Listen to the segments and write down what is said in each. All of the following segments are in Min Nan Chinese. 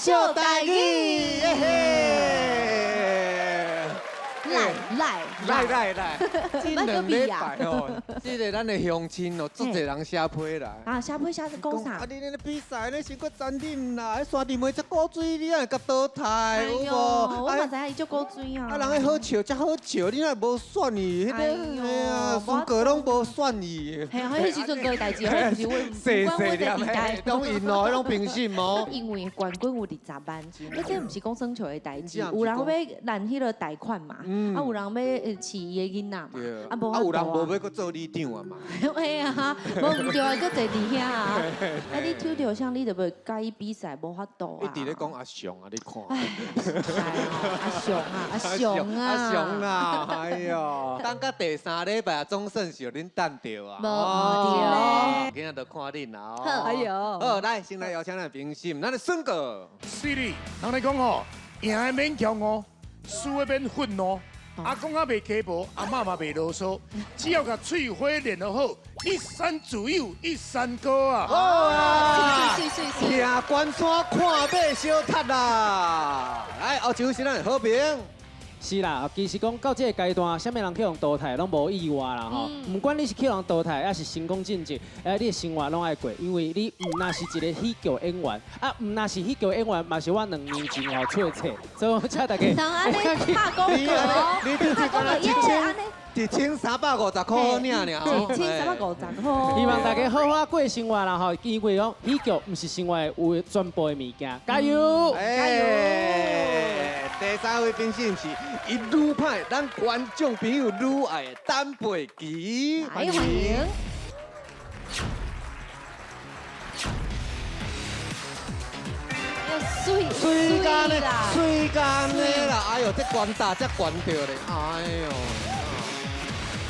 笑台語，嘿嘿。來來來來來，這2禮拜哦，這个咱的鄉親哦，足濟人寫批來。啊，寫批寫講啥？啊，你咧比賽咧，傷過殘忍啦！彼山珍妹遮古錐，你哪會共淘汰？有無？我嘛知影伊足古錐啊。啊，人彼好笑，遮好笑，你哪會無選伊？彼个嘿啊，孫哥攏無選伊。嘿啊，彼時陣哥的代誌，彼毋是阮，細細粒，攏𪜶哦，彼攏評審哦。因為冠軍有20萬，彼這毋是講耍笑的代誌，有人欲攬彼个貸款嘛，啊，有人欲飼伊的囡仔嘛，啊，無啊，有人無欲閣做里長啊嘛。嘿啊，無毋對啊，閣坐佇遐啊。啊，你抽著啥，你就欲佮伊比賽，無法度啊。一直咧講阿雄啊，你看。阿雄啊，阿雄啊。阿雄啊，哎喲，等到第三禮拜總算是予恁等著啊。無對。今仔就看恁啦。哎喲。好，來，先來邀請咱評審，咱的孫哥。是哩，人咧講吼，贏的免驕傲，輸的免憤怒。阿公仔袂刻薄，阿嬤嘛袂囉嗦，只要共喙花練得好，一山自有一山高啊！好啊！媠媠媠徛懸山看馬相踢啦！來，後一位是咱的和平。是啦，其實講到這个階段，啥物人去予淘汰攏無意外啦吼。毋管你是去予淘汰，抑是成功晉級，你的生活攏愛過，因為你毋若是一个喜劇演員，啊，毋若是喜劇演員，嘛是我2年前吼出的冊，所以我請大家。人按呢拍廣告，你拍廣告耶，按呢。 1350塊好領爾， 1350塊。希望大家好好過生活啦吼，因為講喜劇毋是生活的有全部的物件，加油！加油！第三位評審是伊愈歹，咱觀眾朋友愈愛的陳佩琪，歡迎。媠媠干的，媠干的啦！哎喲，這懸大遮懸著咧，哎喲，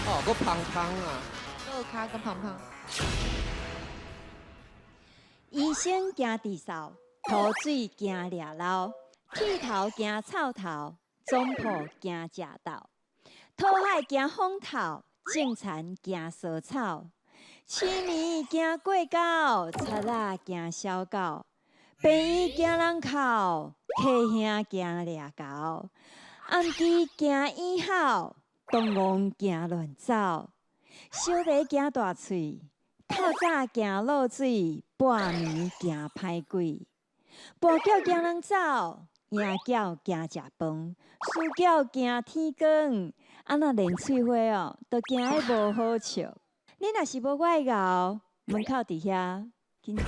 哦，閣芳芳啊，倒跤閣芳芳。醫生驚治嗽，塗水驚掠漏，剃頭驚臭頭，總鋪驚食豆，討海驚風透，種田驚衰草，市暝驚過狗，賊仔驚小狗，病院驚人哭，客兄驚掠猴，暗支驚椅吼，東戇驚亂走，小馬驚大喙，透早驚落水，半暝驚歹鬼，跋轎驚人走，贏轎驚食飯，輸轎驚天光。啊，若練喙花哦，就驚彼無好笑。你若是無我的𠢕，門口佇遐，緊走。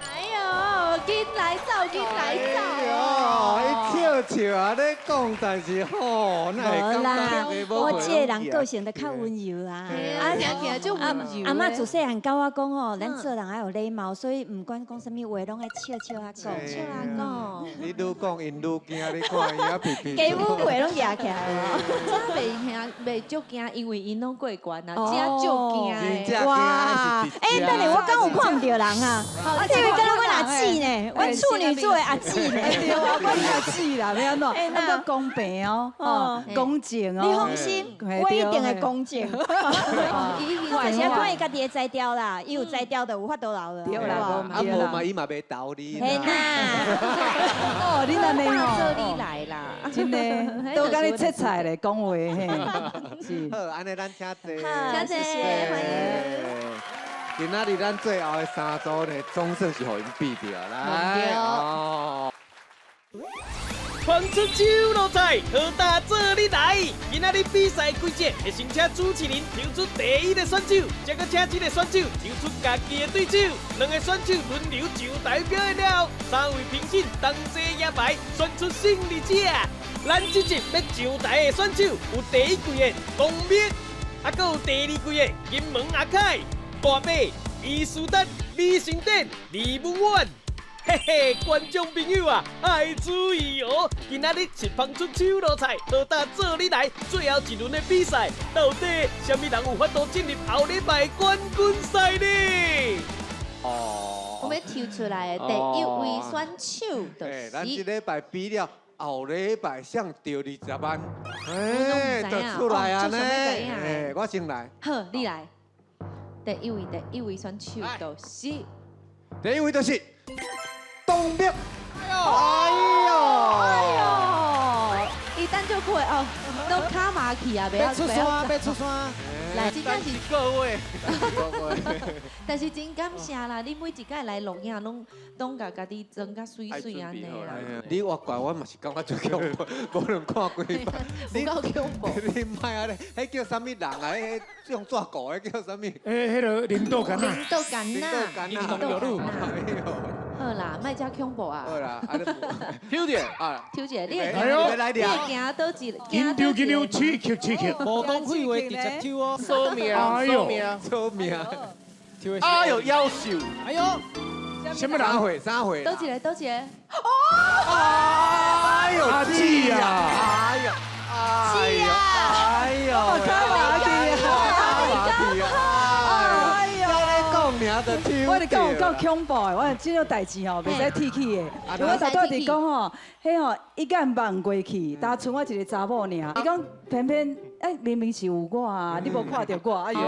哎喲，緊來走，緊來走。哎喲，伊笑笑啊咧講，但是吼，哪會無啦，我這个人個性性就較溫柔啦。啊，聽起來足溫柔。阿嬤自細漢教我講吼，咱做人愛有禮貌，所以毋管講啥物話，攏愛笑笑仔講。笑仔講。你愈講，𪜶愈驚，你看伊啊皮皮。雞母皮攏夯起來了。這袂驚，袂足驚，因為𪜶攏過關啊，真足驚。真正驚是。欸，等下我敢有看毋著人啊？啊，這位敢若阮阿姊呢？阮處女座的阿姊呢？對啊，我是阿姊啦，欲按怎？啊，閣公平哦，哦，公正哦。你放心，我一定會公正。我就是看伊家己的才調啦，伊有才調就有法度留了。對啦，啊，無嘛，伊嘛袂投你。嘿啦。哦，你按呢吼。做你來啦。真的，都共你切菜咧，講話嘿。是。好，按呢咱請坐。請坐，歡迎。今仔日咱最後的三組呢，總算是予𪜶比著來。哦。傳出手落菜，好大做你來。今仔日比賽規則，會先請主持人抽出第一个選手，再閣請這个選手抽出家己的對手，兩个選手輪流上台表演了後，三位評審同齊舉牌，選出勝利者。咱這集欲上台的選手有第一季的董明，啊，閣有第二季的金門阿凱、大馬、伊斯丹、李成典、李文遠。嘿嘿，觀眾朋友啊，愛注意哦！今仔日是放出手落菜，好大做你來，最後一輪的比賽，到底啥物人有法度進入後禮拜冠軍賽呢？哦，我們抽出來的第一位選手就是，咱這禮拜比了，後禮拜誰著20萬，哎，就出來啊呢！哎，我先來。好，你來。第一位選手就是，第一位就是。董明，哎呦，哎呦！哎呦！伊等足久的哦，拢卡马去啊，袂要出山，欲出山。来，真正是各位，但是真感谢啦，你每一届来录影，拢拢共家己装甲媠媠按呢啦。你越怪我嘛是感觉足恐怖，无论看几摆，有够恐怖。你莫按呢，彼叫啥物人啊？彼用纸糊的叫啥物？欸，彼个领导干领导干呐，领导干呐。好啦，莫遮恐怖啊！好啦，啊你抽者啊，抽者，你会你会行佗一？紧张紧张，刺激刺激！无讲废话，直接抽哦。数命，数命，数命。哎呦，夭寿！哎呦，什么人？三岁，三岁。佗一个，佗一个。哦！哎呦，阿姊啊！哎呦，哎呦，哎呦，卡马去啊！卡马去啊！我咧讲有够恐怖的，我这种代志吼，袂使提起的。因为我头拄仔伫讲吼，彼吼一眼望过去，单剩我一个查某尔。伊讲偏偏哎，明明是有我啊，你无看著我，哎哟，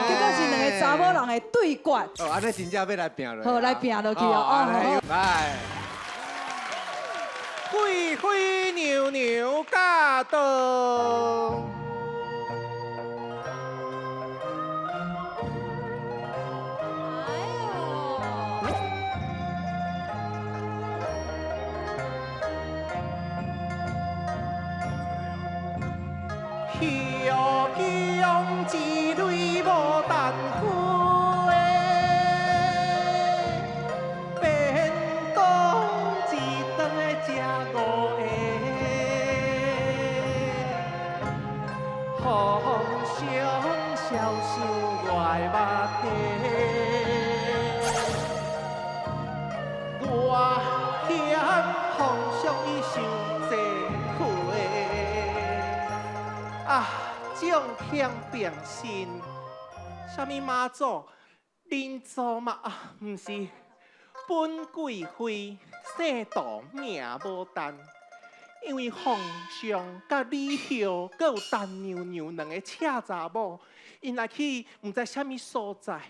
结果是两个查某人的对决。哦，按呢真正欲来拼落。好，来拼落去哦。来，贵妃娘娘驾到。后宫一蕊牡丹花，便当一顿的食五个。皇上消受我的肉体，我嫌皇上伊伤济亏啊！众卿平身，啥物妈祖、林祖嘛啊，毋是，本贵妃姓杜名牡丹，因为皇上佮李后，阁有陈娘娘两个赤查某，𪜶来去毋知啥物所在，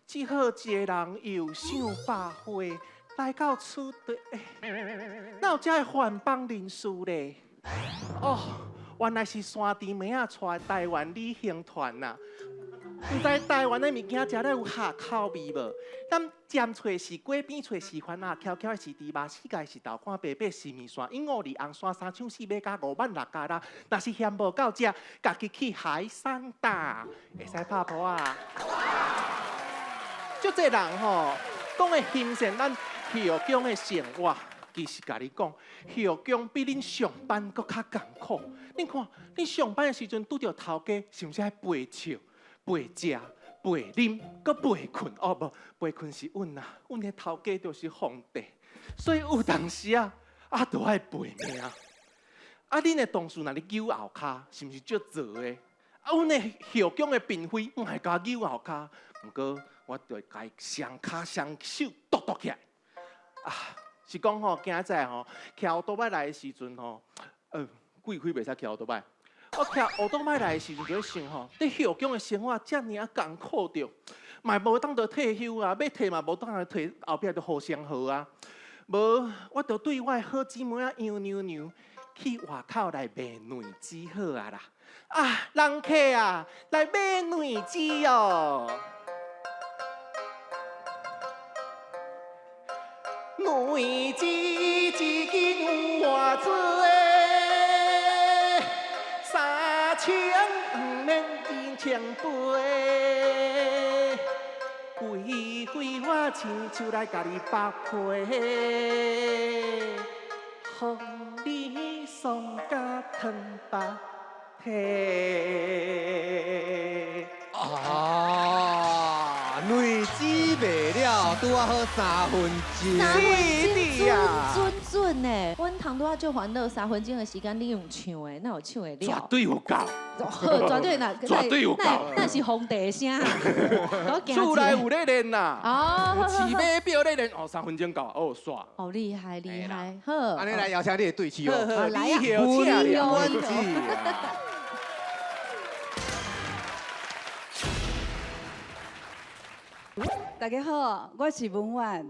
只好一个人游赏百花，来到此地，哪有遮个番邦人士咧？哦。原来是山猪妹仔带台湾旅行团呐！毋知台湾的物件食了有合口味无？咱尖脆是鸡，扁脆是番仔，翘翘的是猪肉，四界是豆干，白白是面线，永五二红山三抢四马加5万6加啦。若是嫌无够食，家己去海山打，会使拍噗啊！足济人吼，讲的欣羡咱后宫的生活。其实共你讲，后宫比恁上班阁较艰苦。恁看，恁上班的时阵拄著头家，是毋是爱陪笑、陪食、陪啉，阁陪睏？哦无，陪睏是阮啊，阮的头家就是皇帝，所以有当时啊，啊都爱陪命。啊，恁的同事若咧扭后跤，是毋是足燥的？啊，阮的后宫的嬪妃嘛会共扭后跤，毋过我就会共伊双跤双手剁剁起来。啊！是讲吼，今仔载吼，骑欧多摆来的时阵吼，贵妃袂使骑欧多摆。我骑欧多摆来的时阵就咧想吼，伫后宫的生活遮尔啊艰苦著，嘛无当作退休啊，欲退嘛无当来退，后壁就护城河啊。无，我就对我的好姊妹仔杨娘娘去外口来卖卵子好啊啦。啊，人客啊，来买卵子哦。卵子一斤有偌济？3000毋免2800。贵妃我亲手来共你剥皮，予你爽甲汤腹体。啊，卵子卖了，拄仔好3分钟。 3分钟准准准呢！阮头拄仔足烦恼，3分钟的时间你用唱的，哪有唱会了？绝对有够。好，绝对那绝对有够。那是皇帝的声。厝内有咧练啦。哦。饲马表咧练，哦，3分钟到，哦，煞。哦，厉害厉害，好。按呢来邀请你的对手哦。来啊！李后请大家好，我是文婉。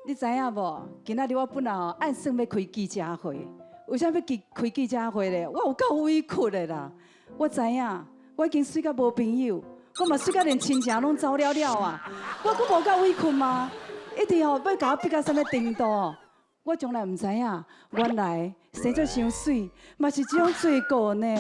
你知影無？今仔日我本來吼按算欲開記者會，為啥欲開記者會咧？我有夠委屈的啦！我知影，我已經媠甲無朋友，我嘛媠甲連親情攏走了了啊！我閣無夠委屈嗎？一直吼欲共我逼到啥物程度？我從來毋知影，原來生做傷媠嘛是這種罪過呢。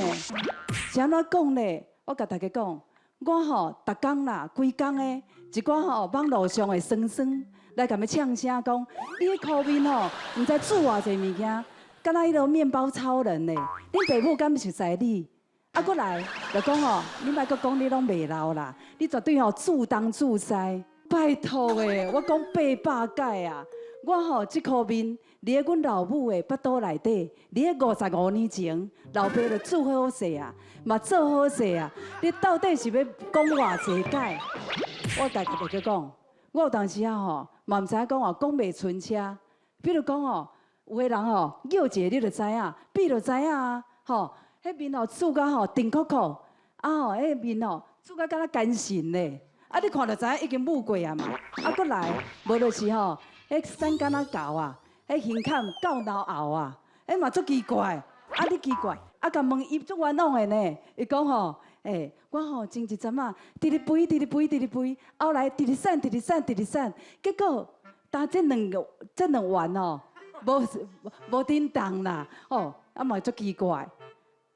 是按怎講咧？我共大家講，我吼逐工啦，規工的一寡吼網路上的酸酸來共伊嗆聲講，你彼箍面吼，毋知煮偌濟物件，敢若彼个麵包超人咧。恁爸母敢熟似你？啊，閣來就講吼，你莫閣講你攏袂老啦，你絕對吼自東自西。拜託的，我講800擺啊！我吼這箍麵，佇咧阮老母的腹肚內底，佇咧55年前，老爸就煮好勢啊，嘛做好勢啊。你到底是欲講偌濟擺？我家己就講，我有當時啊吼，嘛毋知影講哦，講袂順車。比如講吼，有的人吼，叫一下你就知影，比就知影啊，吼，彼麵吼煮甲吼甜可可，啊吼，彼麵吼煮甲敢若乾神咧，啊你看就知影已經滷過啊嘛，啊閣來，無就是吼，彼瘦敢若猴啊，彼胸坎夠腦喉啊，彼嘛足奇怪，啊你奇怪，啊共問伊足冤枉的呢，伊講吼。欸，我吼前一陣仔，直直肥，直直肥，直直肥，後來直直瘦，直直瘦，直直瘦，結果，當這兩個這兩元吼，無無振動啦，吼，啊嘛足奇怪，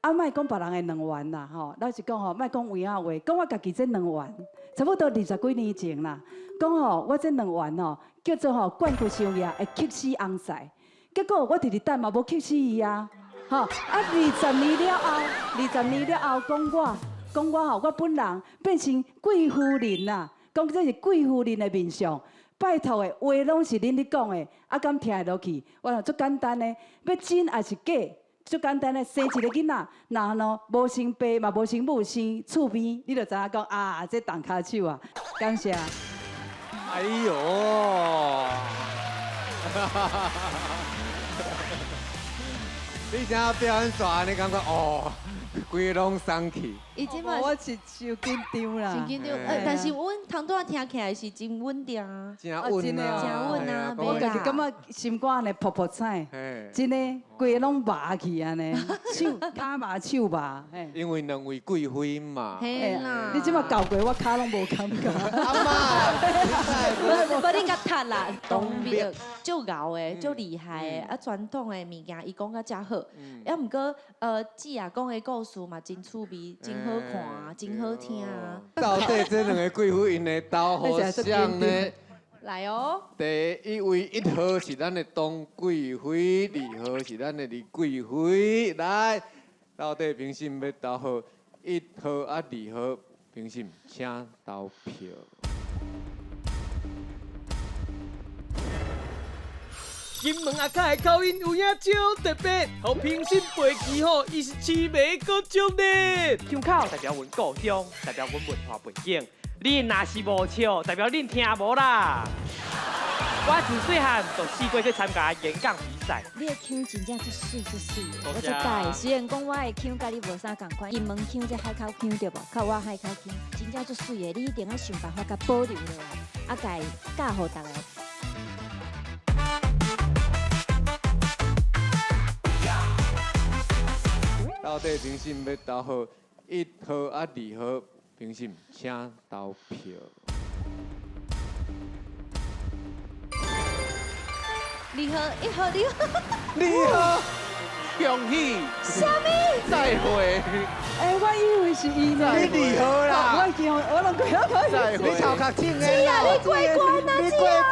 啊莫講別人的兩元啦，吼，老實講吼，莫講有影話，講我家己這兩元，差不多20幾年前啦，講吼，我這兩元吼，叫做吼冠軍傷額會吸死翁婿，結果我直直等嘛無吸死伊啊，吼，啊20年了後，20年了後講我。講我吼，我本人變成貴夫人啦。講這是貴夫人的面相，拜託的話攏是恁咧講的，啊敢聽會落去？我講足簡單的，欲真抑是假？足簡單的，生一個囡仔，若喏無生爸嘛無生母，生厝邊，你就知影講啊，這動跤手啊，感謝。哎喲！你這表演煞按呢感覺哦？規個攏送去。伊這擺我是傷緊張啦。真緊張，但是阮頭拄仔聽起來是真穩定啊。真穩啊！真穩啊！我家己感覺心肝按呢噗噗彩，真的，規個攏麻去按呢，手跤麻手麻。因為兩位貴妃嘛。嘿啦。你這擺搞過，我跤攏無感覺。阿媽，無你共踢啦。當兵足𠢕的，足厲害的，啊傳統的物件伊講甲遮好，啊毋過姊仔講的故事嘛真趣味，真好看，真好聽。到底這兩个貴婦𪜶的投予誰呢？來哦！第一位一號是咱的董貴妃，二號是咱的李貴妃。來，到底評審欲投予一號啊二號？評審請投票。金門阿卡的口音有影少特別，予評審背記好，伊是痴迷閣足呢。腔口代表阮故鄉，代表阮文化背景。恁若是無笑，代表恁聽無啦。我自細漢就試過去參加演講比賽。你的腔真正足媠足媠，我足佮意。雖然講我的腔佮你無啥仝款，金門腔這海口腔對無？較我海口腔真正足媠的，你一定愛想辦法共保留落來，啊，共伊教予逐个。到底評審欲投予一號啊二號？評審請投票。二號、一號、二號。二號，恭喜！啥物？再會。欸，我以為是伊呢。你二號啦。我見我攏過，我你頭殼正的。姊啊，你過關啊，你過關。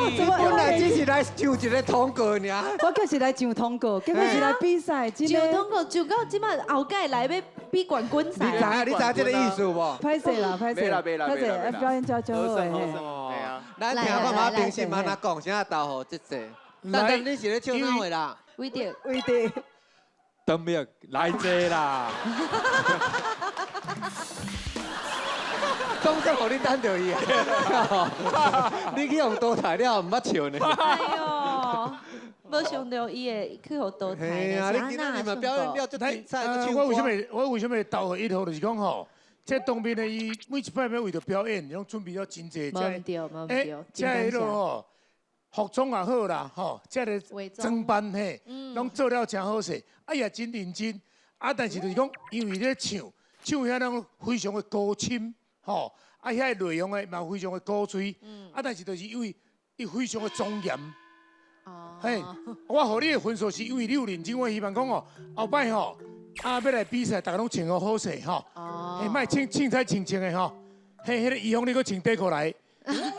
你本來只是來上一个通告爾。我就是來上通告，結果是來比賽。上通告上到這擺後蓋來欲比冠軍賽。你知影？你知影這个意思無？歹勢啦，歹勢，歹勢，表演真足好的。咱聽看嘛，評審按怎講，啥投予這个？等等，你是咧唱哪話啦？偉德，偉德。當面來坐啦！總算予你等著伊啊！你去予淘汰了，毋捌笑呢。哎喲，無想著伊會去予淘汰呢。啊，你今仔日嘛表演了足精彩，我為啥物投予一號？就是講吼，這當面的伊每一擺欲為著表演，攏準備了真濟。無毋對，無毋對。這彼落吼，服裝也好啦，吼，這个裝扮嘿，攏做了誠好勢，啊也真認真，啊但是就是講，因為咧唱唱遐攏非常的高深，吼，啊遐個內容的嘛非常的高錘，啊但是就是因為伊非常的莊嚴，嘿，我予你的分數是因為你有認真，我希望講哦，後擺吼，啊欲來比賽，逐家攏穿好好勢吼，嘿，莫凊凊彩穿穿的吼，嘿，彼个衣服你閣穿短褲來。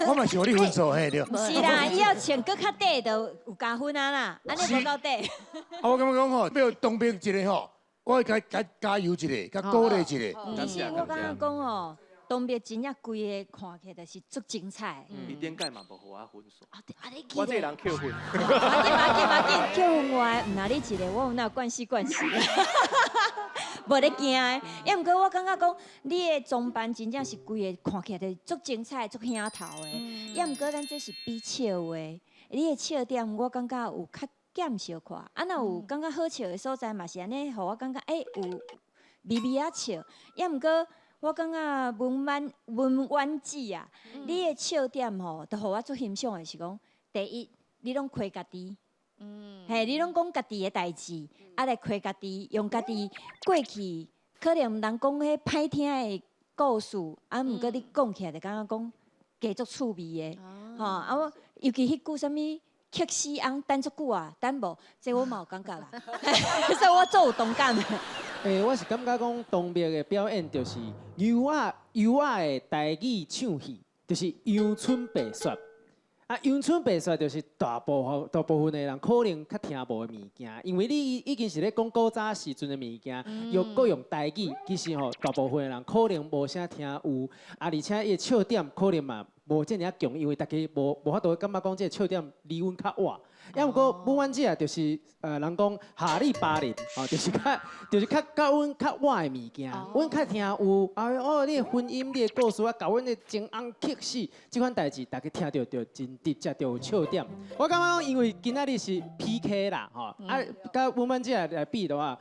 我嘛是予你分數，嘿對。是啦，以後穿閣較短就有加分啊啦，按呢無夠短。啊，我感覺講吼，欲當兵一个吼，我會共加油一下，共鼓勵一下。其實我感覺講吼，當兵真正規个看起來就是足精彩。伊頂擺嘛無予我分數。我這个人扣分。嘛緊嘛緊嘛緊，扣分我的，毋若你一个，我有哪有慣死慣死。無咧驚的，抑毋過我感覺講，你的裝扮真正是規个看起來就足精彩、足興頭的。抑毋過咱這是比笑話，你的笑點我感覺有較減小可。啊，若有感覺好笑的所在嘛是按呢，予我感覺欸有微微仔笑。抑毋過我感覺文婉文婉姊啊，你的笑點吼，都予我足欣賞的是講，第一，你攏開家己。嘿，你攏講家己的代誌，啊來開家己，用家己過去可能人講彼歹聽的故事，啊，毋過你講起來就感覺講加足趣味的，吼啊我尤其彼句啥物克死翁等足久啊，等無，這我嘛有感覺啦，所以我足有同感的。欸，我是感覺講東北的表演就是優雅優雅的台語唱戲，就是陽春白雪。啊，陽春白雪就是大部分大部分的人可能較聽無的物件，因為你已經是咧講古早時陣的物件，又閣用台語，其實吼大部分的人可能無啥聽有，啊，而且伊的笑點可能嘛無遮爾強，因為大家無無法度感覺講這个笑點離阮較倚。抑毋過文婉姊啊，就是人講下里巴人，哦，就是較就是較佮阮較倚的物件，阮較聽有，啊哦，你的婚姻，你的故事啊，共阮的情尪克死，這款代誌，大家聽著就真直接，就有笑點。我感覺講，因為今仔日是 PK 啦，吼，啊，佮文婉姊來比的話，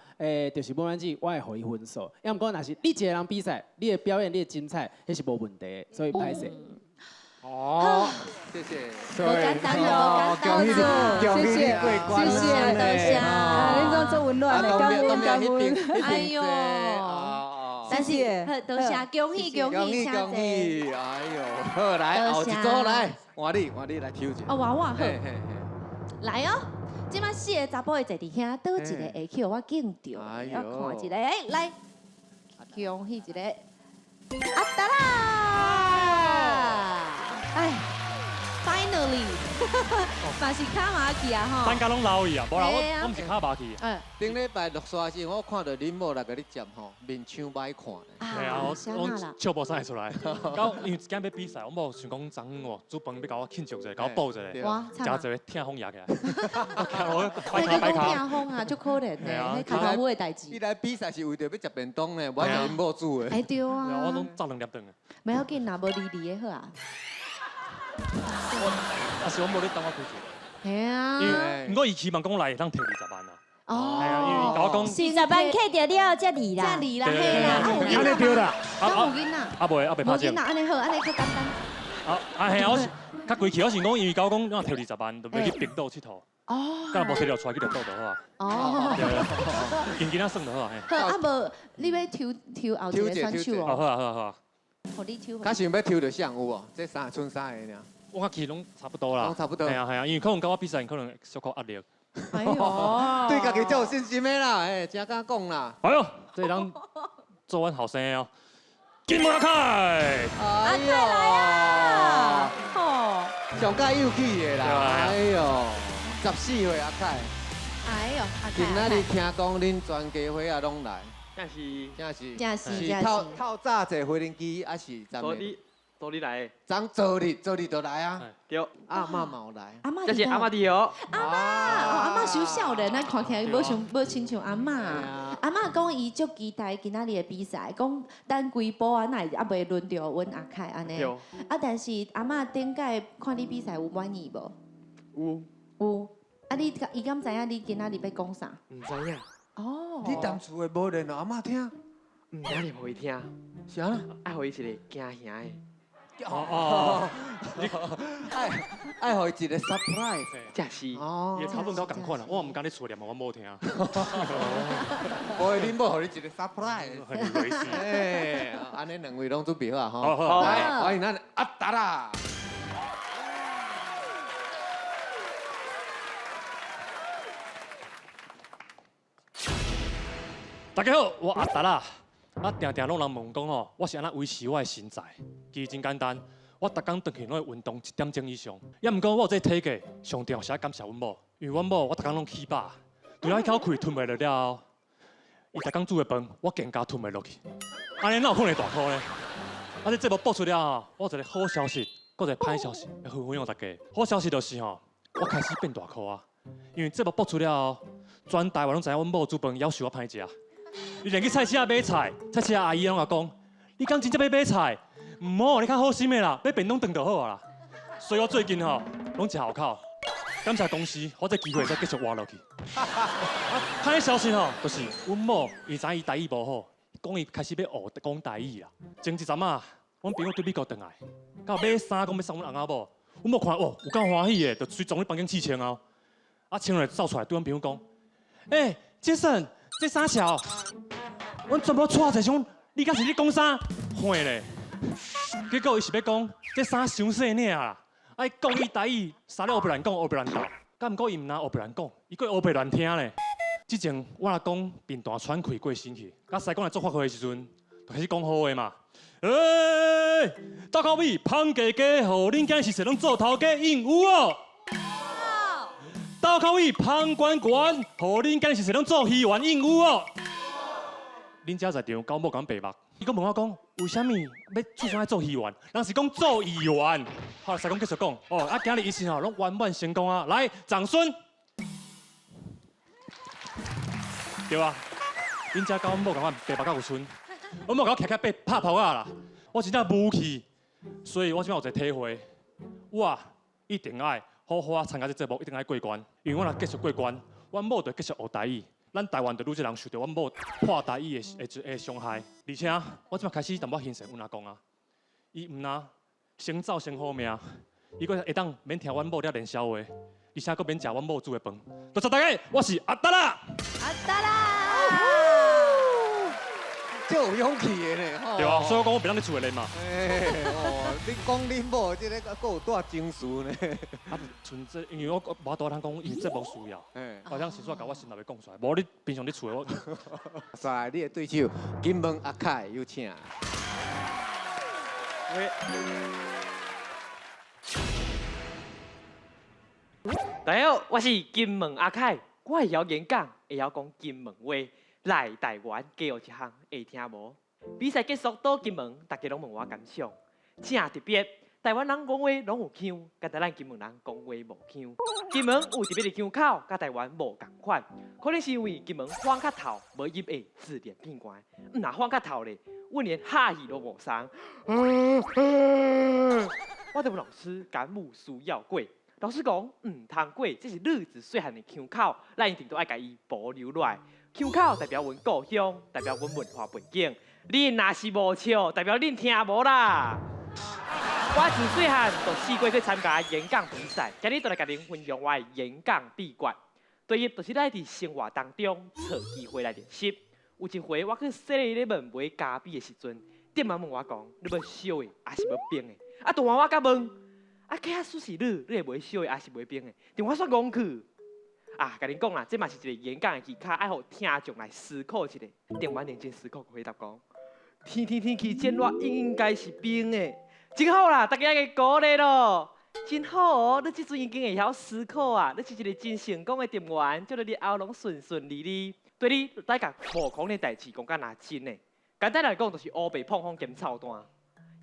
就是文婉姊，我會予伊分數。抑毋過，若是你一个人比賽，你的表演，你的精彩，彼是無問題的，所以歹勢。哦，謝謝，無簡單哦，無簡單，謝謝，謝謝，多謝，恁總足溫暖的，感恩感恩，哎喲，但是多謝，恭喜恭喜，恭喜，哎喲，好來，後一組來，換你換你來抽一個，哦，換我好，來哦，這擺四个查埔的坐佇遐，佗一个會去予我敬著，我看一下，哎，來，恭喜一个，阿達啦！哎，finally，嘛是卡麻去啊吼！咱家攏老去啊，無啦，我毋是卡麻去。嗯。頂禮拜落沙時，我看著恁某來共你接吼，面相歹看。係啊，我笑無啥會出來。到因為一間欲比賽，我某想講昨昏哦，煮飯欲共我慶祝一下，共我補一下，食一個痛風壓起來。我擺跤擺跤。痛風啊，足可憐的，彼跤頭母的代誌。你來比賽是為著欲食便當呢，無愛食恁某煮的。哎對啊。我攏走兩粒頓。袂要緊，若無離離的好啊。啊是，我無咧等我開錢。係啊。因為毋過伊希望講來會當提20萬啊。哦。係啊，因為伊共我講。二十萬扣掉了才離啦。才離啦，嘿啦。啊有囡仔啦。啊有囡仔。啊袂，啊袂拍無囡仔，按呢好，按呢較簡單。啊啊係啊，我是較規氣，我想講，因為共我講，我提20萬，就欲去冰島𨑨迌。哦。敢若無提著帶去綠島就好啊。哦。對，緊緊仔算就好啊。好，啊無，你欲抽抽後一个選手哦。好啊好啊好啊。予你抽。較想欲抽著誰有無？這三賰三个爾。我其實攏差不多啦，攏差不多。係啊係啊，因為可能佮我比賽，可能小可壓力。哎喲，對家己足有信心的啦，哎，誠敢講啦。哎喲，這人做阮後生的哦，金門阿凱。阿凱來啊！吼，上蓋有氣的啦，哎喲，14歲阿凱。哎喲，阿凱。今仔日聽講恁全家伙仔攏來。真是，真是，真是，是透透早坐飛行機，還是怎？昨日來的。昨昨日，昨日就來啊。對。阿嬤嘛有來。阿嬤。這是阿嬤佇哦。阿嬤，哦，阿嬤傷少年，咱看起來無像無親像阿嬤。阿嬤講伊足期待今仔日的比賽，講等規晡啊，哪會猶未輪著阮阿凱按呢。啊，但是阿嬤頂擺看你比賽有滿意無？有。有。啊，你伊敢知影你今仔日欲講啥？毋知影。哦。你踮厝的無練予阿嬤聽？毋知予伊聽。是按怎？愛予伊一个驚嚇的。哦，愛愛予伊一個 surprise，這是。伊的口吻夠仝款啦，我毋敢咧厝念，阮某聽。無，恁某予你一個 surprise。哎，按呢兩位攏準備好啊吼。來，歡迎咱阿達啦。大家好，我阿達啦。啊，定定攏人問講吼，我是按怎維持我的身材？其實真簡單，我逐工轉去攏會運動1點鐘以上。也毋過我有這個體格，上重要是愛感謝阮某，因為阮某我逐工攏起飽，除了一口氣吞袂落了後，伊逐工煮的飯，我更加吞袂落去。按呢哪有可能會大箍呢？啊，這節目播出了後，我有一個好消息，閣一個歹消息要分享予大家。好消息就是吼，我開始變大箍啊！因為節目播出了後，全台灣攏知影阮某煮飯夭壽仔歹食。你連去菜市仔買菜，菜市仔阿姨攏共講：你敢真正欲買菜？毋好，你較好心的啦，買便當頓就好啊啦。所以我最近吼，攏食好口，感謝公司，我這機會會使繼續活落去。歹消息吼，就是阮某伊知影伊台語無好，講伊開始欲學講台語啦。前一陣仔，阮朋友對美國轉來，到買衫講欲送阮翁仔某，阮某看哦，有夠歡喜的，就隨從咧房間試穿哦。啊，穿落走出來對阮朋友講：欸，傑森。這啥潲？阮全部掣者想，你敢是咧講啥？混咧！結果伊是欲講，這衫傷細領啦。啊，伊講伊台語，啥咧烏白亂講，烏白亂鬥。敢毋過伊毋若烏白亂講，伊閣烏白亂聽咧。之前我若講貧惰喘氣過身去，佮師公來做法會的時陣，就開始講好話嘛。欸，鬥口味芳家家，予恁囝是說攏做頭家應有哦。鬥口味芳管管，予恁囝是說攏做議員應有哦。恁遮在場狗某共白目，伊閣問我講，為啥物欲出山愛做議員？人是講做議員。好，師公繼續講。哦，啊，今日儀式吼，攏圓滿成功啊！來，掌聲。對啊，恁遮狗某共款白目甲有賰，阮某共我徛徛爬拍噗仔啦，我真正無氣，所以我這擺有一個體會，我一定愛好好啊參加這節目，一定愛過關，因為我若繼續過關，阮某就繼續學台語，咱台灣就愈濟人受著阮某破台語的的傷害。而且我這擺開始淡薄仔欣賞阮阿公啊，伊毋若先走先好命，伊閣會當免聽阮某咧練痟話，而且閣免食阮某煮的飯。多謝大家，我是阿達啦。阿達啦。足有勇氣的呢，吼。對啊，所以我講我袂當佇厝內練嘛。哦，你講恁某這個閣有帶情緒呢？啊，純粹因為我無法度通講，因為節目需要，好像是煞共我心內話講出來。無你平常佇厝內我。來，你的對手金門阿凱有請。大家好，我是金門阿凱，我會曉演講，會曉講金門話。來台灣加學一項，會聽無？比賽結束倒金門，大家攏問我感想，真特別。台灣人講話攏有腔，敢若咱金門人講話無腔。金門有特別的腔口，佮台灣無仝款。可能是因為金門風較透，無入會自然變寒。毋若風較透咧，阮連哈氣都無送。我就問老師，敢有需要過？老師講，毋通過，這是女子細漢的腔口，咱一定都愛共伊保留落來。腔口代表阮故鄉，代表阮文化背景。你若是無笑，代表恁聽無啦。我自細漢就試過去參加演講比賽，今日就來共恁分享我的演講秘訣。第一，就是咱佇生活當中揣機會來練習。有一回我去7-Eleven買咖啡的時陣，店員問我講：你欲燒的，抑是欲冰的？啊，當我佮問，啊，假使是你，你會買燒的，抑是買冰的？電話煞戇去。啊，共恁講啦，這嘛是一個演講的技巧，愛予聽眾來思考一下。店員認真思考，回答講：天天天氣漸熱，應該是冰的。真好啦，大家愛鼓勵咯。真好哦，你這陣已經會曉思考啊！你是一個真成功的店員，祝你日後攏順順利利。對你來共無可能的代誌講甲若真的。簡單來講，就是烏白碰風兼臭蛋。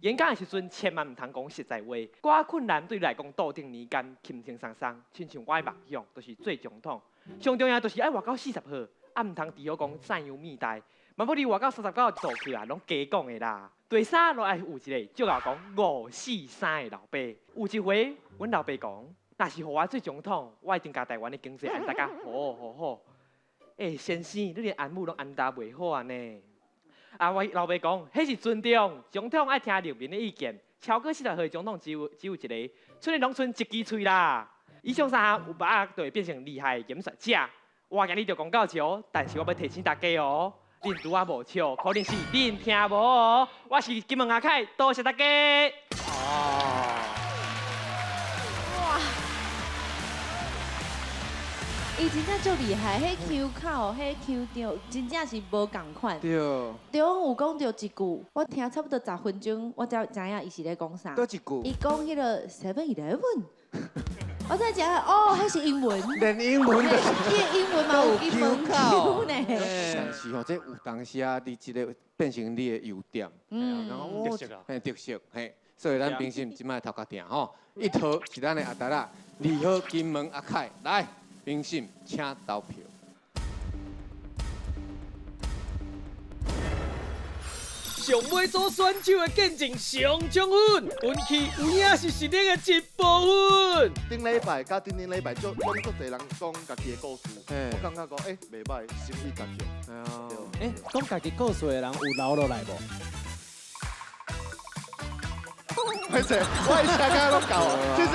演講的時陣，千萬毋通講實在話。寡困難對你來講，桌頂年間輕輕鬆鬆，親像我的夢想，就是做總統。上重要就是愛活到40歲，啊，毋通除好講讚揚米代，萬不你活到39做去啊，攏加講的啦。第三，就愛有一個足夠講5、4、3的老爸。有一回，阮老爸講，若是予我做總統，我一定共台灣的經濟安搭甲好好好。欸，先生，你連按母攏按搭袂好啊呢？啊，我老爸講，彼是尊重，總統愛聽人民的意見，超过40岁总统只有一个，剩的拢賰一支喙啦。以上三项有把握就会变成厉害的竞选者。我今日就讲到这，但是我欲提醒大家哦，恁拄仔无笑，可能是恁听无哦。我是金门阿凯，多谢大家。哇！伊真正足厉害，彼腔口、彼腔调，真正是无仝款。对。对，有讲著一句，我听差不多10分钟，我才知影伊是咧讲啥。佗一句？伊讲彼个 Seven Eleven，我才知影哦，彼是英文。连英文都。伊英文嘛有金门腔呢。但是吼，这有当时啊，你这个变成你的优点。特色啊。嘿，特色嘿。所以咱评审这摆头壳定吼，1号是咱的阿达仔，2号金门阿凯，来。评审，请投票。上尾组选手的见证上充分，运气有影是实力的一部分。顶礼拜佮顶顶礼拜，足拢足济人讲家己的故事，我感觉讲，袂䆀，心意达到。讲家己故事的人有留落来无？歹势，我的车敢拢够，谢谢。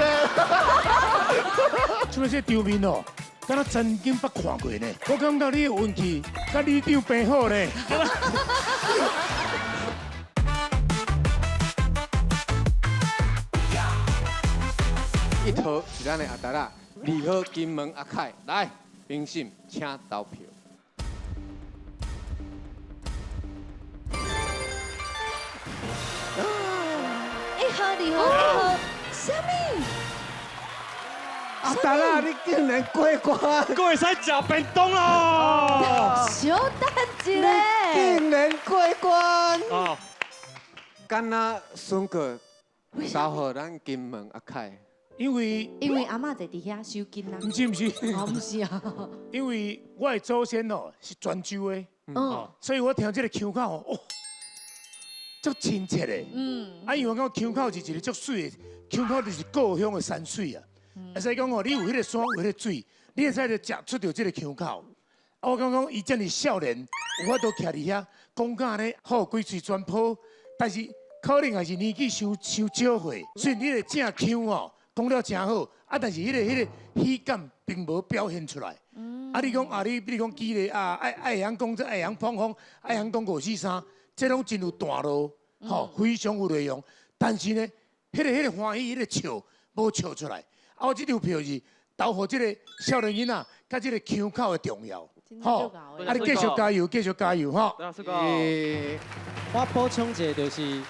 这个场面哦，敢若曾经捌看过呢。我感觉你的运气佮里长平好呢。1号是咱的阿达仔，2号金门阿凯，来，评审请投票。1号、2号、1号，啥物？阿达仔，你竟然过关，阁会使食便当咯！小等一下，你竟然过关！哦，敢若孙哥投予咱金门阿凯，因为阿嬷坐伫遐收金啊。毋是毋是，哦，毋是啊。因为我的祖先哦是泉州的，所以我听这个腔口哦，足亲切的。啊，因为我感觉腔口是一个足媠的，腔口就是故乡的山水啊。啊，所以讲哦，你有彼个山，有彼个水，你会使就食出著这个腔口。啊，我感觉讲伊遮尔少年，有法度徛伫遐讲甲呢好规喙全破，但是可能也是年纪伤少岁，虽然你的正腔哦讲了真好，啊，但是彼个喜感并无表现出来。啊，你讲啊，你比如讲举例啊，爱会晓讲这，爱晓捧风，爱晓讲5、4、3，这拢真有段落，吼，非常有内容。但是呢，彼个欢喜，彼个笑无笑出来。啊，我这张票是投予这个少年囡仔，佮这个腔口的重要，吼。啊，你继续加油，继续加油，吼。我补充一下，就是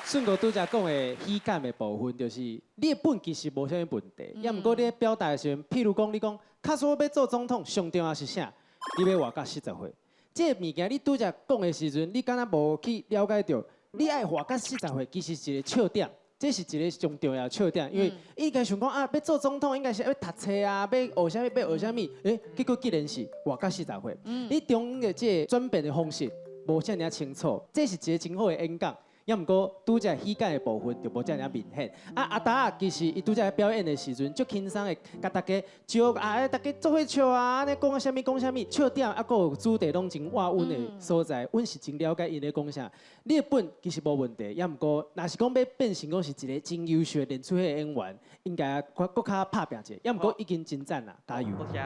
顺哥拄才讲的喜感的部分，就是你的本其实无啥物问题，也毋过你咧表达的时阵，譬如讲你讲，假使我欲做总统，上重要是啥？你欲活到40岁，这个物件你拄才讲的时阵，你敢若无去了解著，你爱活到40岁，其实是一个笑点。这是一个上重要的笑点，因为应该想讲啊，欲做总统应该是欲读册啊，欲学啥物，欲学啥物，结果竟然是活到40岁。你中间的这个转变的方式无遮尔清楚，这是一个真好的演讲。也毋过拄才喜感的部分就无遮尔明显。啊，阿达仔其实伊拄才表演的时阵，足轻松的，共大家招啊，大家做伙笑啊，按呢讲啥物讲啥物，笑点啊，阁有主题拢真活阮的所在，阮是真了解𪜶咧讲啥。你的本其实无问题，也毋过若是讲欲变成讲是一个真优秀的练出戏演员，应该阁较拍拚者。也毋过已经真赞啦，加油！多谢。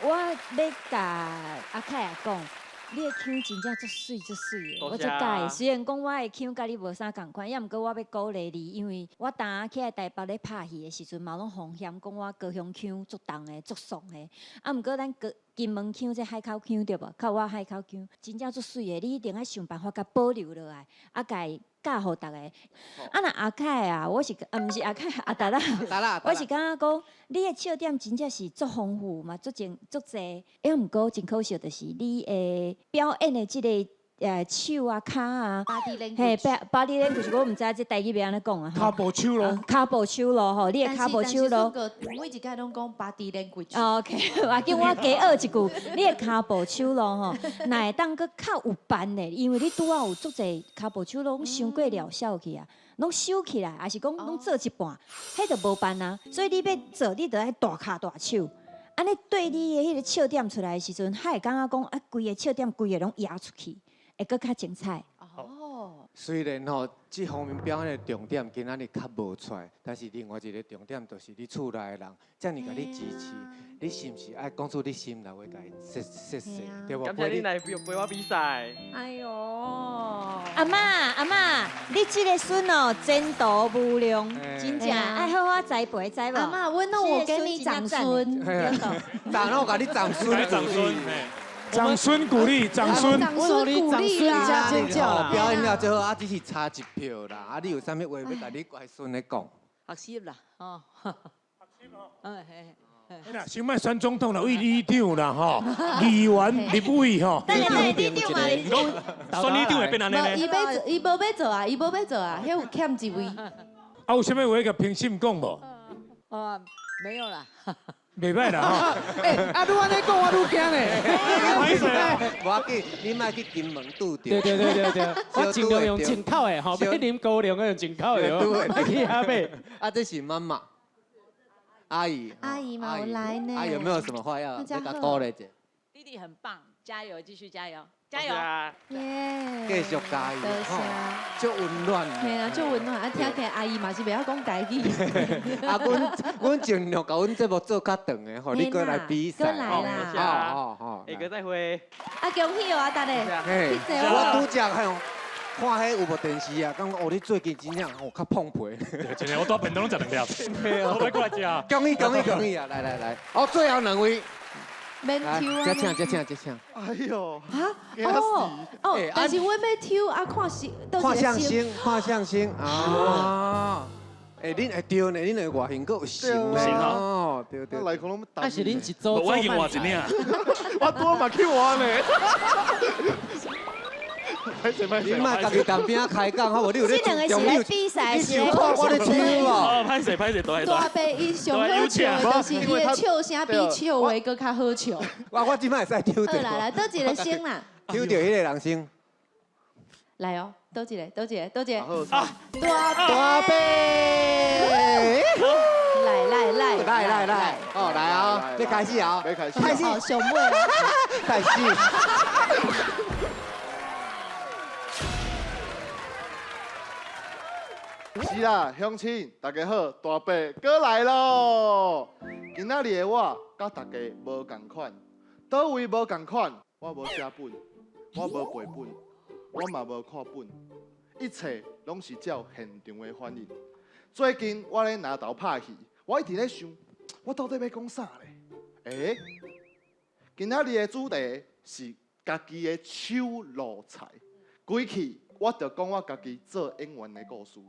我欲共阿凯仔讲。你的腔真正足媠足媠的，我足佮意。虽然讲我的腔佮你无啥仝款，也毋过我欲鼓励你，因为我当下起来台北咧拍戏的时阵，嘛拢风险讲我高雄腔足重的、足爽的。啊，毋过咱高金门腔这海口腔对无？较我海口腔真正足媠的，你一定爱想办法共保留落来，啊，共伊教予逐个。啊，若阿凯啊，我是啊，毋是阿凯，阿达啦，我是感觉讲，你的笑点真正是足丰富嘛，足真足济。抑毋过真可惜，就是你的表演的这个手啊、跤啊，嘿，body language，我毋知这台语欲按怎讲啊。跤步手路。跤步手路吼，你的跤步手路。每一届拢讲 body language。 OK，啊，叫我加学一句，你的跤步手路吼，若会当阁较有范的，因为你拄仔有足济跤步手路拢伤过疗效去啊，拢收起来，抑是讲拢做一半，彼就无范啊。所以你欲做，你就爱大跤大手。按呢对你的彼个笑点出来的时阵，较会感觉讲啊，规个笑点规个拢压出去。会阁较精彩。哦，雖然吼，這方面表演的重點今仔日較無出來，但是另外一個重點就是你厝內的人遮爾共你支持，你是毋是愛講出你心內話，共𪜶說說說，對無？感謝你來陪我比賽。哎喲，阿嬤阿嬤，你這個孫哦，前途無量，真正愛好好栽培，知無？阿嬤，阮攏有給你長孫，長攏共你長孫，長孫。長孫鼓勵，長孫，長孫鼓勵啦，尖叫啦！表演了最好啊，只是差一票啦。啊，你有啥物話欲共你乖孫咧講？學習啦，哦，學習哦，嗯嘿。啦，先莫選總統啦，為里長啦，吼，議員、立委吼。等下，里長嘛，選里長會變按呢？伊欲伊無欲做啊，伊無欲做啊，彼有欠一位。啊，有啥物話共評審講無？哦，沒有啦。袂歹啦吼！欸，啊，你按呢講，我愈驚呢。無要緊，你莫去金門拄著。對對對對對，我盡量用進口的吼，欲啉高粱用進口的，去遐買。啊，這是媽媽，阿姨。阿姨嘛有來呢。啊，有沒有什麼話要共鼓勵者？弟弟很棒，加油，繼續加油，加油！耶！繼續加油，吼，足溫暖。嘿啊，足溫暖。啊，聽起來阿姨嘛是袂曉講台語。啊，阮盡量共阮節目做較長的，予你閣來比賽。閣來啦！哦哦，下個再會。啊，恭喜哦，阿達咧。嘿，我拄則吼看彼有無電視啊？感覺哦，你最近真正哦較胖皮。真的，我拄便當攏食兩粒。我欲過來食。恭喜恭喜恭喜啊！來來來，哦，最後兩位。免抽啊！這請這請這請。哎喲！啊哦哦，但是阮欲抽啊，看是看相星，看相星啊！欸，恁會對呢，恁的外形閣有型哦，對對。來講攏啊是恁一組我已經換一領，我拄嘛去換呢。你莫家己當邊仔開講，好無？你有咧這兩個是咧比賽，你想看我咧抽無？哦，歹勢歹勢，大大伯伊上好笑的，就是伊的笑聲比笑話閣較好笑。我這擺會使抽著。好啦來，佗一個先啦？抽著彼個人先。來哦，佗一個，佗一個，佗一個。啊！大伯。來來來來來來，哦來啊，欲開始啊，欲開始，開始，上尾，開始。是啦，鄉親，大家好，大伯閣來咯。今仔日的我佮大家無仝款，佗位無仝款？我無寫本，我無背本，我嘛無看本，一切攏是照現場的反應。最近我咧拿刀拍戲，我一直咧想，我到底欲講啥咧？欸，今仔日的主題是家己的手路菜。規氣我就講我家己做演員的故事。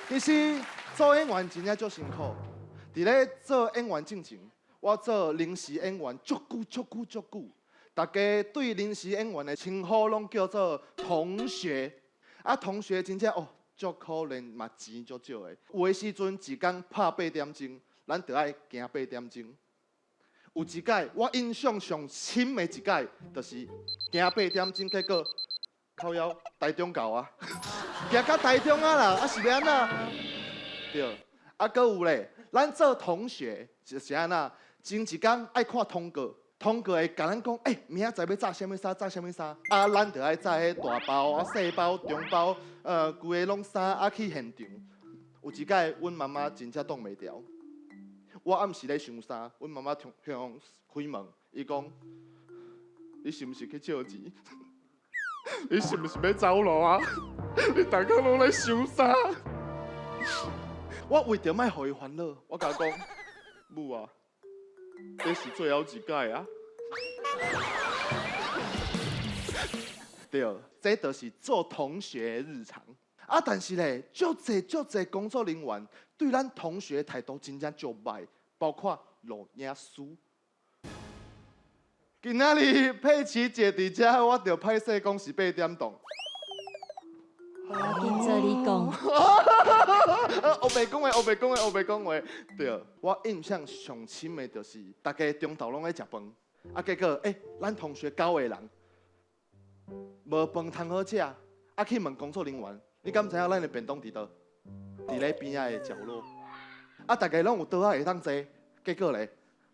其實做演員真正足辛苦。佇咧做演員進前，我做臨時演員足久足久足久。大家對臨時演員的稱呼攏叫做同學。啊，同學真正哦，足可憐嘛，錢足少的。有的時陣一工拍8點鐘，咱就愛行8點鐘。有一擺我印象上深的一擺，就是行8點鐘，結果靠腰台中到啊，行到台中啊啦，啊是欲按怎？對，啊閣有咧，咱做同學就是按怎？前一工愛看通告，通告會共咱講，欸，明仔載欲紮啥物衫，紮啥物衫，啊，咱就愛紮彼大包啊、細包、中包，規个攏衫啊去現場。有一擺，阮媽媽真正擋袂牢，我暗時咧想衫，阮媽媽向開門，伊講：你是毋是去借錢？你是毋是欲走路啊？你逐工攏咧想衫。我為著莫予伊煩惱，我共伊講：母啊，這是最後一擺啊！對，這就是做同學的日常。啊，但是咧，足濟足濟工作人員對咱同學態度真正足歹，包括錄影師。今仔日佩琪姐佇遮，我著歹勢講是8點檔。我緊做你講。黑白講話，黑白講話，黑白講話。對，我印象上深的就是，大家中晝攏咧食飯，啊，結果欸，咱同學9個人，無飯通好食，啊，去問工作人員，你敢知影咱的便當佇佗？佇咧邊仔的角落。啊，大家攏有桌仔會當坐，結果咧，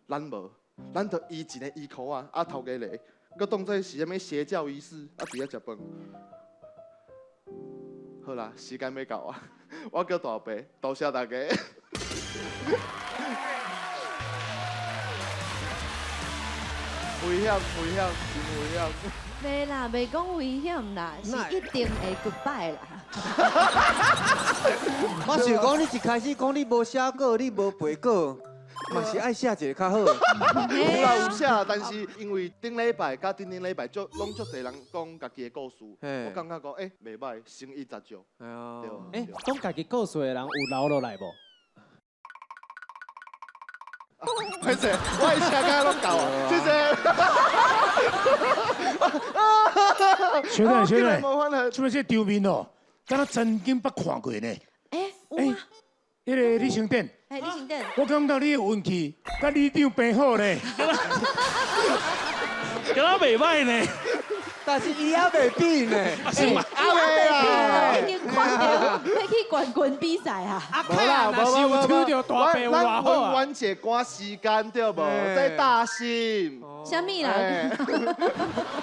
咱無。咱就伊一個衣褲啊，啊頭家咧，阁当做是啥物邪教仪式，啊伫遐食饭。好啦，时间欲到啊，我叫大伯，多谢大家。危险，危险，真危险。袂啦，袂讲危险啦，是一定会 goodbye 啦。我想讲，你一开始讲你无写稿，你无背稿，嘛是爱写一个较好。有啦有写，但是因为顶礼拜佮顶顶礼拜，足拢足济人讲家己的故事，我感觉讲袂歹，诚意十足。对。欸，讲家己故事的人有留落来无？歹势，我的车敢拢够啊，谢谢。学长，学长，这摆这场面哦，敢若曾经捌看过呢。欸，有吗？彼个李成典，欸，李成典，我感觉你的运气佮里长平好呢。敢若袂歹呢。但是伊犹袂变呢，伊犹袂变，已经看著欲去冠军比赛啊！无啦，无无无，咱温婉姐赶时间对无？这大心。啥物啦？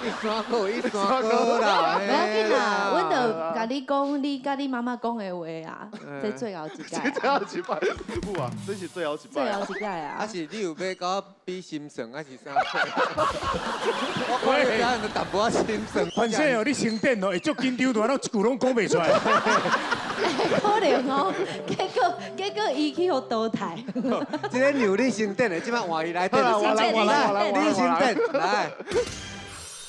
一山过一山过啦！无要紧啦，阮就共你讲，你佮你妈妈讲的话啊，这最后一届。最后一摆，有啊，这是最后一摆。最后一届啊！啊是你有欲共我比心算，还是啥？我看你表现都淡薄仔心算。反正哦，你先等哦，会足紧张，都一句拢讲袂出来。可能哦，结果伊去予淘汰。这个让你先等的，这摆换伊来等。来，你先等，来。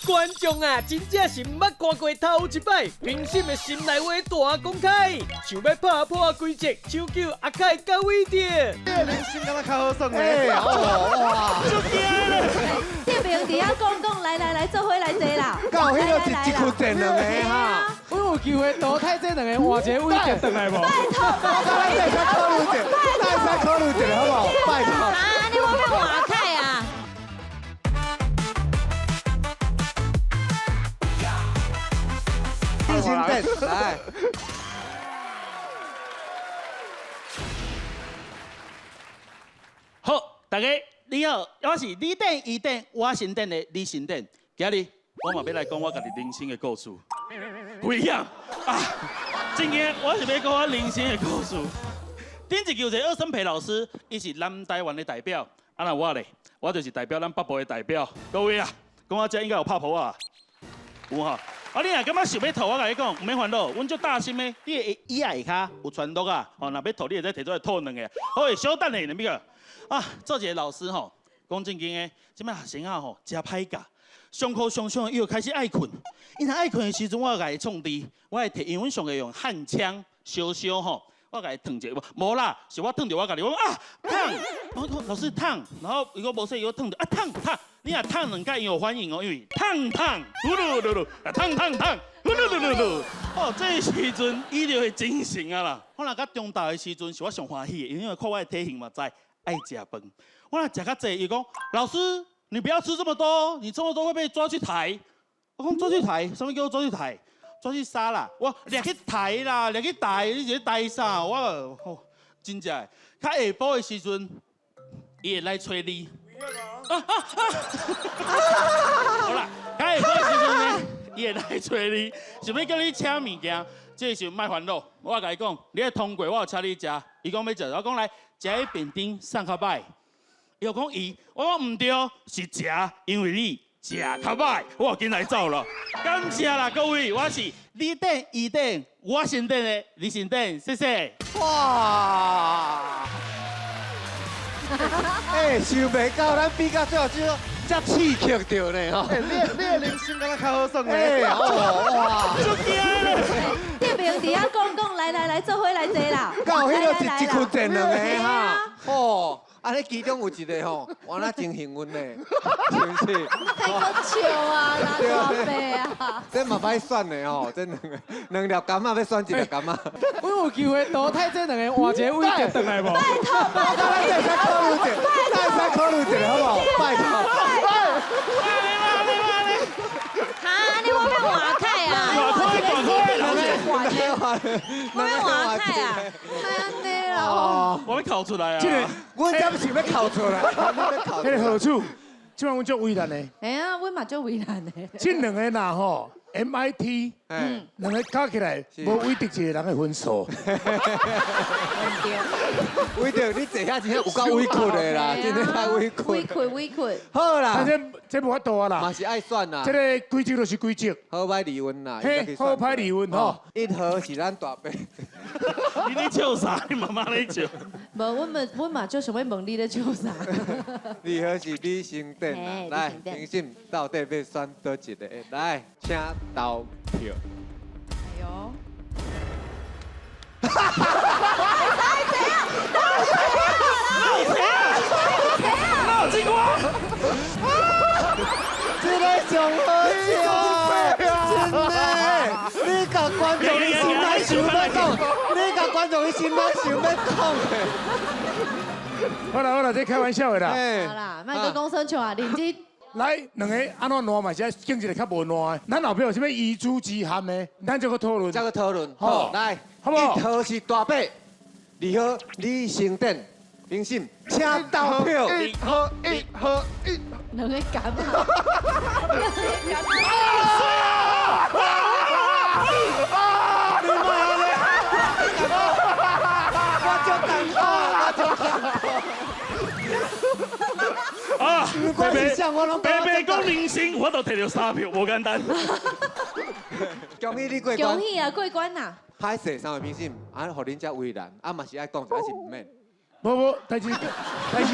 观众啊，真正是毋捌看过头一摆，评审的心内话大公开，想欲拍破规则，抢救阿凯佮伟哲。这个人生敢若较好耍呢？哇，足惊咧！这边伫遐讲讲，来来来，做伙来坐啦。到彼个一窟战两个哈，我有机会淘汰这两个，换一个伟哲转来无？拜托，拜托，咱会使考虑一下，咱会使考虑一下，好无？拜托。啊，你我欲换阿凯啊！李成典，来。好，大家你好，我是你等伊等我先等的李成典。今日我嘛欲来讲我家己人生的故事。危险啊！今天我是欲讲我人生的故事。顶一球是二森培老师，伊是南台湾的代表。啊，那我咧，我就是代表咱北部的代表。各位啊，讲到这应该有拍噗仔，有哈。啊，你若感觉想欲吐，我共你讲，毋免烦恼，阮足大心的，你的椅仔下跤有传录啊，吼，若欲吐，你会使提出来吐两个。好，小等下，两个啊，做一个老师吼，讲正经的，这摆学生仔吼，诚歹教，上课上上，伊就开始爱睏。伊若爱睏的时阵，我共伊创治，我会提，因为阮上个用焊枪烧烧吼，我共伊烫一下，无啦，是我烫著我家己，我讲啊烫，我讲老师烫，然后伊讲无说，伊讲烫著啊烫烫。你若烫两摆，伊有反应哦，因为烫烫，噜噜噜噜，啊烫烫烫，噜噜噜噜噜。哦，这时阵伊就会精神啊啦。我若到中昼的时阵，是我上欢喜的，因为看我的体型嘛知爱食饭。我若食较济，伊讲老师，你不要吃这么多，你这么多会被抓去抬。我讲抓去抬，啥物叫抓去抬？抓去杀啦！我掠去抬啦，掠去抬，你是咧抬啥？我哦，真正的。较下晡的时阵，伊会来揣你。好啦，较下晡的时阵呢，伊会来揣你，想欲叫你请物件，这个时阵莫烦恼。我共伊讲，你爱通过，我有请你食。伊讲欲食，我讲来食彼便当送较歹。伊就讲伊，我讲毋对，是食，因为你食较歹，我紧来走了。感谢啦各位，我是你等伊等我先等的李先等，谢谢。哇！欸，想袂到咱比到最后这这刺激著呢吼！欸，你的人生敢若较好耍呢？欸，哦，哇！足惊咧！这边伫遐讲讲，来来来，做伙来坐啦。到彼个一窟战两个哈，哦，啊，你其中有一个吼，我那真幸运呢，是毋是？太阁笑啊，老大伯啊！这嘛歹选的吼，这两粒柑仔欲选一粒柑仔。我有机会淘汰这两个，换一个伟哲转来无？拜托拜托，咱会使考虑一下，咱会使考虑一下，好无？拜托。哈，你我欲换阿凯啊！我欲换阿凯啊！莫按呢啦！我欲哭出来啊！这个阮才想欲哭出来。彼个何处？這擺阮足為難的。哎呀，阮嘛足為難的。這兩个啦吼，MIT，兩个加起來無偉德一个人的分數。偉德，你坐遐真正有夠委屈的啦，真正太委屈。委屈委屈。好啦，反正這無法度啊啦。嘛是愛選啦。這个規則就是規則。好歹離婚啦。嘿，好歹離婚吼。一號是咱大伯。你咧笑啥？你媽媽咧笑。無，阮嘛阮嘛就想欲問你咧笑啥。二號是李成典啦，來，評審到底欲選佗一个？來，請投票。哎呦！哪有这个？这个上好笑，真的！你共觀眾你心內想欲講，你共觀眾你心內想欲講的。好啦好啦，這開玩笑的啦。好啦，莫閣講耍笑啊，認真。來，兩个按怎爛嘛是愛揀一个較無爛的。咱後壁有啥物遺珠之憾的，咱再閣討論。再閣討論。好，來，好無？一號是大伯，二號李成典，評審，請投票。一號一號一。兩个敢啊！兩个敢啊！你莫按呢！我足艰苦，我足艰苦。啊！白白白白講人生，我都提著三票，無簡單。恭喜你過關！恭喜啊，過關啦！歹勢，三位評審，啊，予恁遮為難，啊嘛是愛講，還是毋免？無無，但是但是，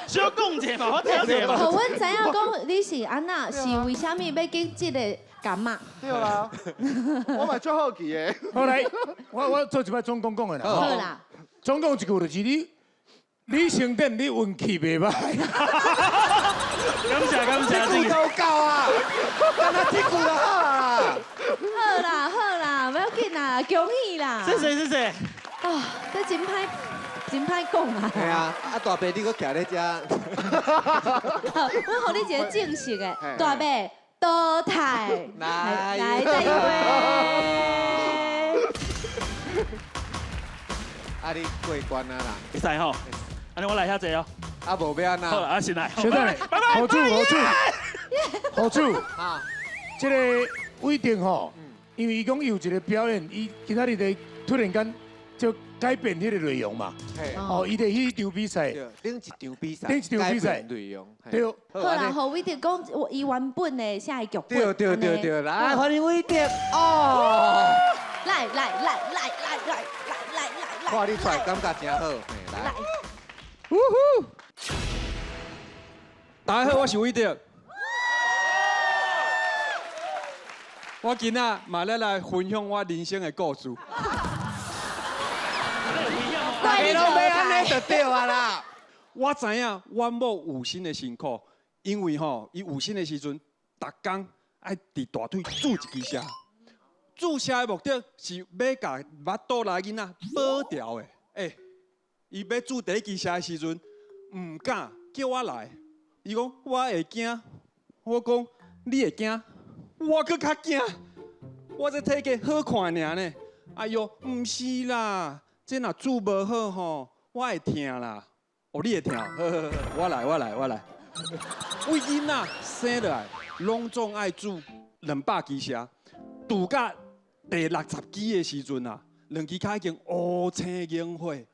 小講者嘛，我聽者嘛。予阮知影講你是按怎，是為啥物欲揀這个柑仔？對啊，我嘛足好奇的。好來，我做一擺總共講的啦。好啦，總共一句就是你。李成典，你運氣袂䆀。感謝感謝，這句都夠啊，敢若這句就好啊。好啦好啦，不要緊啦，恭喜啦。謝謝謝謝。啊，這真歹真歹講啊。係啊，啊大伯你閣徛咧遮。好，阮予你一个正式的，大伯淘汰。來來，再一位。啊，你過關啊啦。會使吼。按呢我來遐濟哦，啊無欲按怎？好啦，啊先來。小等，何主何主何主，啊，這个偉德吼，因為伊講伊有一个表演，伊今仔日就突然間就改變彼个內容嘛。哦，伊就彼場比賽，頂一場比賽，頂一場比賽內容。對。好啦，予偉德講伊原本的寫的劇本。對對對對，來歡迎偉德哦。來來來來來來來來。看你出來感覺真好，來。嗚呼！大家好，我是偉德。我今仔嘛咧來分享我人生的故事。大家攏欲按呢就對啊啦。我知影阮某有身的辛苦，因為吼，伊有身的時陣，逐工愛佇大腿注一支射，注射的目的是欲共腹肚內囡仔保牢的。欸，伊欲注第一支射的時陣，毋敢叫我來。伊講我會驚，我講你會驚，我閣較驚。我這體格好看爾呢。哎喲，毋是啦，這若注無好吼，我會疼啦。哦，你會疼？好好好，我來我來我來。為囡仔生落來，攏總愛注200支射，注到第60支的時陣啊，兩支跤已經烏青凝血。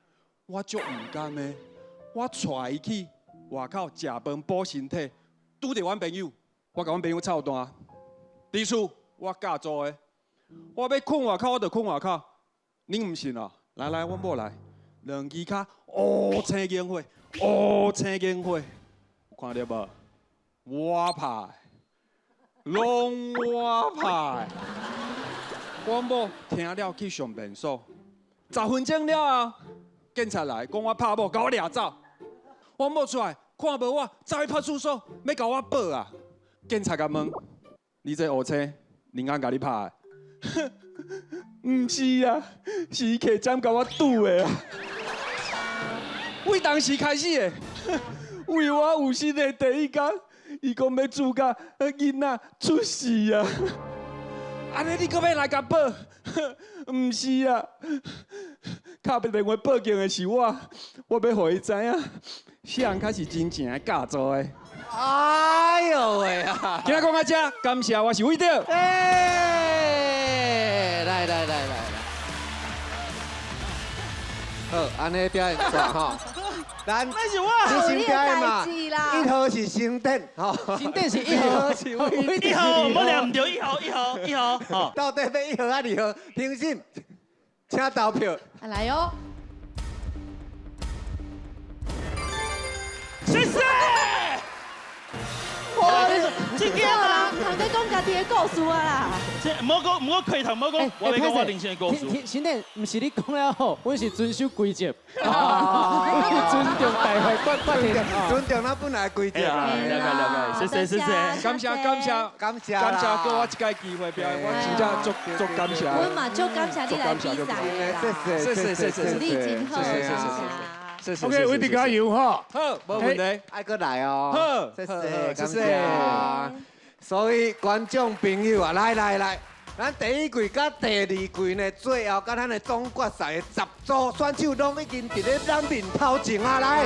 我足毋甘的，我帶伊去外口食飯補身體，拄著阮朋友，我共阮朋友臭單。佇厝我教做的，我欲睏外口我就睏外口，恁毋信哦？來來，阮某來，兩支跤烏青凝血，烏青凝血，看著無？我拍的，攏我拍的。阮某聽了去上便所，10分鐘了後。警察來，講我拍某，共我掠走。我某出來看無我，走去派出所，欲共我報啊！警察共問：你這烏青，人家共你拍的？毋是啊，是伊提針共我拄的啊！為當時開始的，為我有生的第一工，伊講欲注到囡仔出世啊！按呢你閣欲來共報？毋是啊，敲電話報警的是我，我欲予伊知影，细汉开始真正的教做的。哎呦喂啊！今仔讲到这，感谢，我是伟德。哎，来来来来来，好，按呢表演煞吼。咱那是我你先表演嘛。一号是新店，吼，新店是一号，是伟一号，我念毋对，一号，一号，一号，吼。到底欲一号啊二号？评审，请投票。来哦。谢谢。这个人通在讲家己的故事啊啦。这毋好讲，毋好开头，毋好讲，我欲讲我人生的故事。新店，毋是你讲了好，阮是遵守规则，尊重大会决定，尊重咱本来规则。了解了解，谢谢谢谢，感谢感谢感谢感谢给我这个机会表演，我真正足足感谢。阮嘛足感谢你来比赛啦。谢谢谢谢，你真好，谢谢谢谢。 OK，伟德加油哈！好，无问题，爱阁来哦。好，谢谢，感谢。所以观众朋友啊，来来来，咱第一季佮第二季呢，最后佮咱的总决赛的10组选手拢已经伫咧咱面头前啊，来，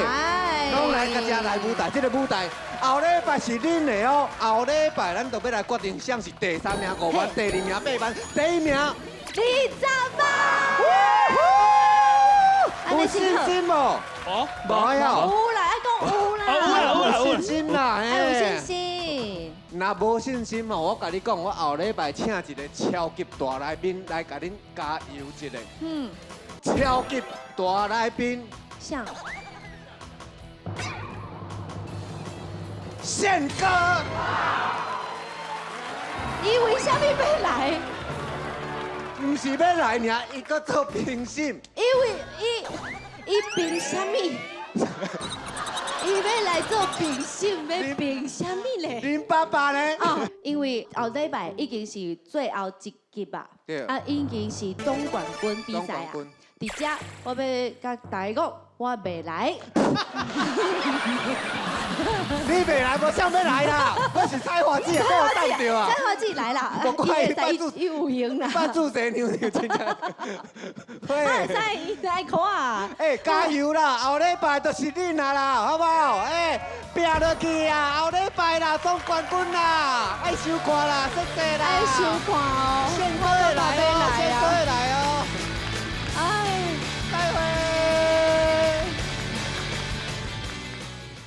拢来佮遮来舞台，这个舞台后礼拜是恁的哦，后礼拜咱就欲来决定谁是第三名5万，第二名8万，第一名20万。有信心无？哦，无呀。有啦，爱讲有啦。有信心啦，爱有信心。若无信心哦，我共你讲，我后礼拜请一个超级大来宾来共恁加油一下。嗯。超级大来宾。像。宪哥。伊为啥物欲来？毋是欲来尔，伊阁做评审。因为伊凭啥物？伊欲来做评审，欲评啥物咧？恁爸爸咧？哦，因为后礼拜已经是最后一集啊，啊，已经是总冠军比赛啊。伫遮，我欲共大家讲，我袂来。你袂来，无啥欲来啦。我是采花姊，我当著啊。采花姊来啦，无怪伊有闲啦。捌注射娘娘真正。会使伊爱看啊。哎，加油啦！后礼拜就是恁啊啦，好不好？哎，拼落去啊！后礼拜啦，总冠军啦，爱收看啦，谢谢啦。爱收看哦。宪哥会来哦，宪哥会来哦。